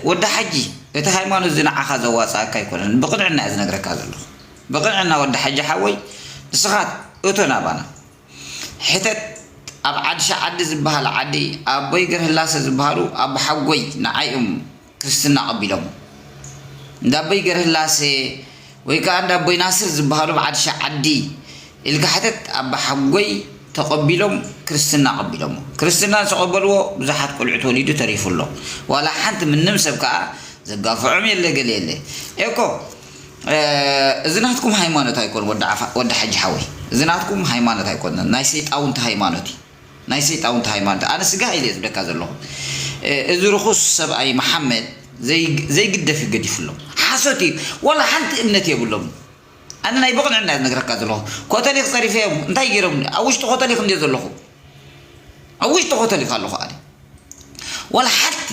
ወዲ ሓጂ፣ እቲ ሃይማኖት እዚ ንዓኻ ዘዋፅኣካ ኣይኮነን። ብቕንዕና እየ ዝነግረካ ዘለኹ። ብቕንዕና ወዲ ሓጂ ሓወይ፣ ንስኻ እቶ ናባና። ሕተት ኣብ ዓዲ ሸዓዲ ዝበሃል ዓዲ ኣቦይ ገርህላሰ ዝበሃሉ ኣቦሓጎይ ንዓይ እዮም ክርስትና ቀቢሎሞ። እንዳ ኣቦይ ገርህላሰ ወይ ከዓ እንዳ ኣቦይ ናስር ዝበሃሉ ኣብ ዓዲ ሸዓዲ ኢልካ ሕተት ኣቦሓጎይ ተቐቢሎም ክርስትና ቀቢሎሞ። ክርስትና ዝተቐበልዎ ብዙሓት ቆልዑ ተወሊዱ ተሪፉ ኣሎ። ዋላ ሓንቲ ምንም ሰብ ከዓ ዘጋፍዖም የለ ገለ የለ። ኤኮ እዚ ናትኩም ሃይማኖት ኣይኮን ወዲ ሓጂ ሓወይ፣ እዚ ናትኩም ሃይማኖት ኣይኮን፣ ናይ ሰይጣውንቲ ሃይማኖት እዩ። ናይ ሰይጣውንቲ ሃይማኖት ኣነ ስጋ ኢለ ዝብለካ ዘለኹ። እዚ ርኹስ ሰብኣይ መሓመድ ዘይግደፍ ገዲፉሎም ሓሶት እዩ። ዋላ ሓንቲ እምነት የብሎም። ኣነ ናይ ብቕንዕና ዝነግረካ ዘለኹ ኮተሊክ ፀሪፈዮም እንታይ ገይሮም ኣብ ውሽጢ ኮተሊክ እንደ ዘለኹ ኣብ ውሽጢ ኮተሊክ ኣለኹ ኣነ ዋላ ሓንቲ